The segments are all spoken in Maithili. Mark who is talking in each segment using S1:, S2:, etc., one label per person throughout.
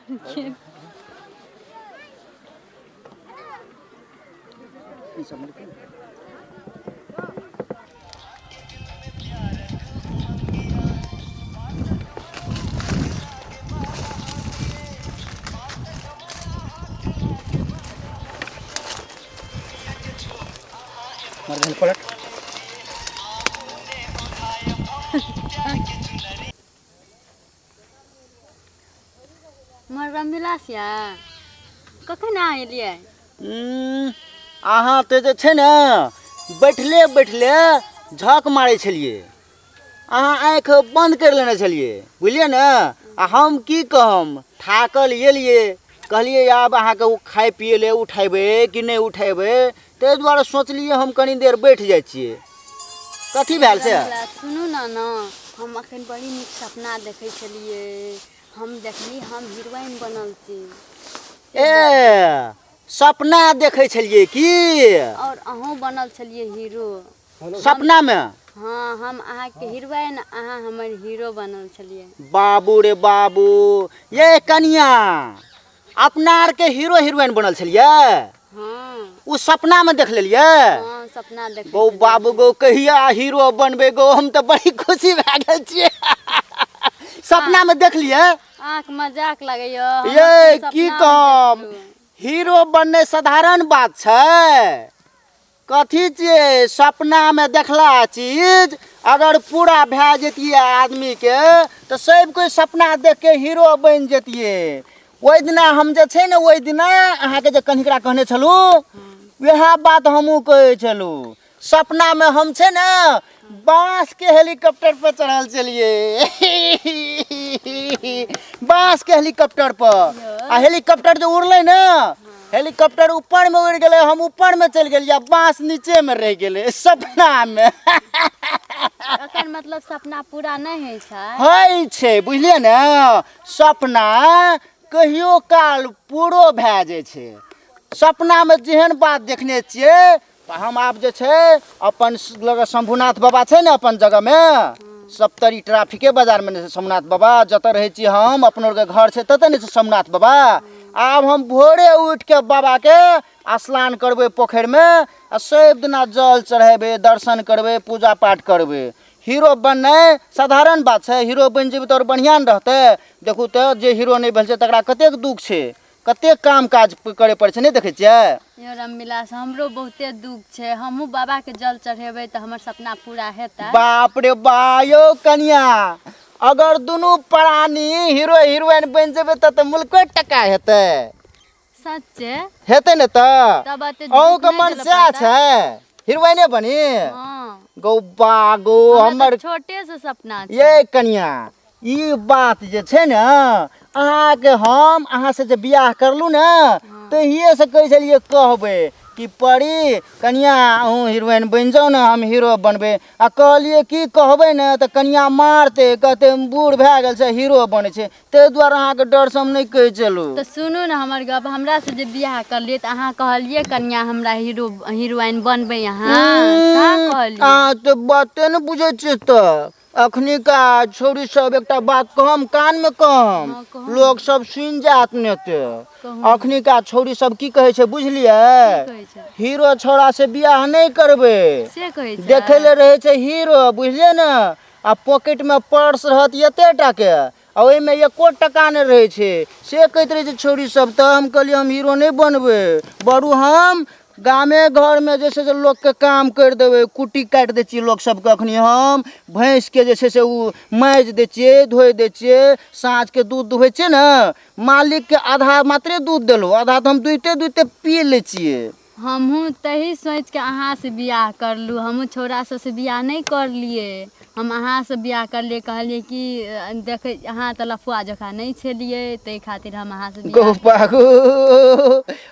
S1: ई सब मरके मर गेल पलट।
S2: मोर रामविलास या कखन अहाँ एलियै?
S1: अहाँ तऽ जे छै ने बैठले बैठले झक मारै छलियै, अहाँ आँखि बन्द करि लेने छलियै, बुझलियै ने। आ हम की कहम, थाकल एलियै, कहलियै आब अहाँके ओ खाइ पियै लए उठेबै कि नहि उठेबै, ताहि दुआरे सोचलियै हम कनि देर बैठ जाइ छियै। कथी भेल से?
S2: रामविलास सुनू ने ने, हम अखन बड़ी नीक सपना देखै छलियै। हम देखली हम हीरोइन बनल छी।
S1: ए सपना देखै छलियै की?
S2: और अहूँ बनल छलियै हीरो
S1: सपनामे?
S2: हाँ, हम अहाँके हीरोइन, अहाँ हमर हीरो बनल छलियै।
S1: बाबू रे बाबू, ये कनिया अपना आरके हीरो हीरोइन बनल छलियै?
S2: हाँ।
S1: ओ सपनामे देख लेलियै?
S2: हाँ, सपना देख।
S1: गौ बाबू गौ, कहिया हीरो बनबै गौ, हम तऽ बड़ी खुशी भए गेल छियै। सपनामे देखलियै?
S2: आँख मजाक लगैया।
S1: ये की कहम, हीरो बनने साधारण बात छै? कथी छियै सपनामे देखला चीज अगर पूरा भए जैतियै आदमीके तऽ सब कोइ सपना देख के हीरो बनि जैतियै। ओहि दिना हम जे छै ने, ओहि दिना अहाँके जे कनिकरा कहने छलहुँ, वएह बात हमहूँ कहै छलहुँ। सपनामे हम छै ने बाँस के हेलीकॉप्टर पर चढ़ल छलियै, बाँस के हेलीकॉप्टर पर। आ हेलीकॉप्टर जे उड़लै ने, हेलीकॉप्टर ऊपर में उड़ि गेलै, हम ऊपर में चलि गेलियै, बाँस नीचे में रहि गेलै सपनामे।
S2: एकर मतलब सपना पूरा नहि होइ छै?
S1: होइ छै, बुझलियै ने। सपना कहियो काल पूरो भए जाइ छै। सपनामे जेहन बात देखने छियै, हम आब जे छै अपन लग शंभुनाथ बाबा छै ने अपन जगहमे, सप्तरी ट्रैफिके बाजारमे ने छै शंभुनाथ बाबा, जतऽ रहै छी हम, अपनो आरके घर छै ततऽ ने छै शंभुनाथ बाबा। आब हम भोरे उठिके बाबाके स्नान करबै पोखरिमे, आ सब दिना जल चढ़ेबै, दर्शन करबै, पूजा पाठ करबै। हीरो बननाइ साधारण बात छै? हीरो बनि जेबै तऽ आओर बढ़िआँ ने रहतै। देखू तऽ जे हीरो नहि भेल छै तकरा कतेक दुःख छै, कतेक काम काज करे पड़ै छै, नहि देखै छियै?
S2: यो रामविलास, हमरो बहुते दुःख छै। हमहूँ बाबाके जल चढ़ेबै तऽ हमर सपना पूरा हेतै?
S1: बाप रे बा, यौ कनिया, अगर दुनू प्राणी हीरो हीरोइन बनि जेबै तऽ मुल्को टका हेतै।
S2: सच्चे
S1: हेतै ने तऽ?
S2: तब एते
S1: अहूँके
S2: दुःख नहि
S1: मन
S2: झेलऽ
S1: सएह
S2: पड़तै?
S1: छै हीरोइने बनी?
S2: हाँ।
S1: गौ बा गौ, हमर
S2: छोटे से सपना छै।
S1: ये कनिया, ई बात जे छै ने अहाँके, हम अहाँ से जे बियाह करलहुँ ने तहिए से कहै छलियै कहबै कि परी कनिया अहूँ हीरोइन बनि जाउ ने, हम हीरो बनबै। आ कहलियै की कहबै ने तऽ कनिया मारतै, कहतै बूढ़ भए गेल छै हीरो बनै छै, ताहि दुआरे अहाँके डरसँ हम नहि कहै छलहुँ।
S2: तऽ सुनू ने हमर गप, हमरा से जे बियाह करलियै तऽ अहाँ कहलियै कनिया हमरा हीरो हीरोइन बनबै अहाँ? कहाँ कहलियै?
S1: अहाँ तऽ बाते ने बुझै छियै। तऽ अखनिका छौड़ी सब, एकटा बात कहम कानमे कहम?
S2: हाँ, कहू।
S1: लोक सब सुनि जायत ने तऽ।
S2: कहू।
S1: अखनिका छौड़ी सब की कहै छै बुझलियै?
S2: की कहै छै?
S1: हीरो छौड़ा से बियाह नहि करबै।
S2: से कहै छै?
S1: देखै लए रहै छै हीरो, बुझलियै ने, आ पॉकेटमे पर्स रहत एते टाके आ ओहिमे एको टका नहि रहै छै, से कहैत रहै छै छौड़ी सब। तऽ हम कहलियै हम हीरो नहि बनबै, बरू हम गामे घरमे जे छै से लोकके काम करि देबै, कुट्टी काटि दै छियै लोक सबके। अखनी हम भैंसके जे छै से ओ माजि दै छियै, धोइ दै छियै, साँझके दूध दुहै छियै ने, मालिकके आधा मात्रे दूध देलहुँ, आधा तऽ हम दुहिते दुहिते पी लै छियै।
S2: हमहूँ तही सोचिके अहाँसँ बियाह करलहुँ। हमहूँ छौड़ा सबसँ बियाह नहि करलियै, हम अहाँसँ बियाह करलियै। कहलियै कि देखै अहाँ तऽ लफुआ जकाँ नहि छलियै, ताहि खातिर हम अहाँसँ
S1: गो
S2: बियाह।
S1: बाबू,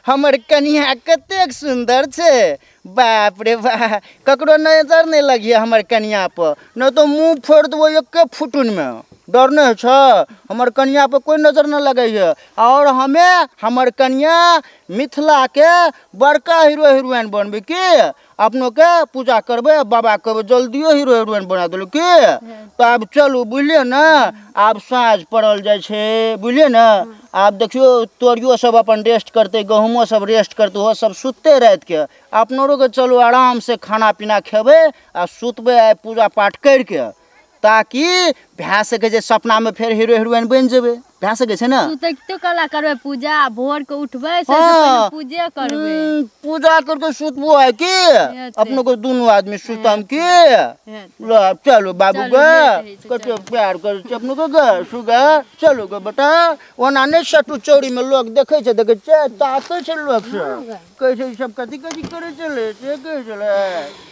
S1: हमर कनिया कतेक सुन्दर छै, बाप रे बा। ककरो नजर नहि लगिए हमर कनिया पर, नहि तऽ मुँह फोड़ि देबो एके फुटुनमे। डर नहि होइ छै? हमर कनिया पर कोइ नजर नहि लगैए। आओर हमे हमर कनिया मिथिलाके बड़का हीरो हीरोइन बनबै की? अपनोके पूजा करबै, बाबा कहबै जल्दियो हीरो हीरोइन बना देलहुँ की। तऽ आब चलू, बुझलियै ने, आब साँझ पड़ल जाइ छै, बुझलियै ने। आब देखियौ तोरियो सब अपन रेस्ट करतै, गहूमो सब रेस्ट करतै, ओहो सब सुततै रातिके। अपनोके चलू आरामसँ खाना पीना खेबै आ सुतबै आइ पूजा पाठ करिके, ताकि भए सकै छै सपनामे फेर हीरो हीरोइन बनि जेबै। भए सकै छै ने?
S2: सुतैतो कला करबै पूजा, भोर के उठबै से पहिले पूजे करबै।
S1: पूजा करके सुतबो है की? अपनो के दुनू आदमी सुतम की? ल चलू बाबू गे, कते प्यार करै छै अपनो के गे सुगा। चलू गे बेटा, ओना नहि सटू चौरी में लोग देखै छै, देखै छै ताकै छै लोग सब, कहै छै ई सब कथी कथी करै छलै से कहै छलै।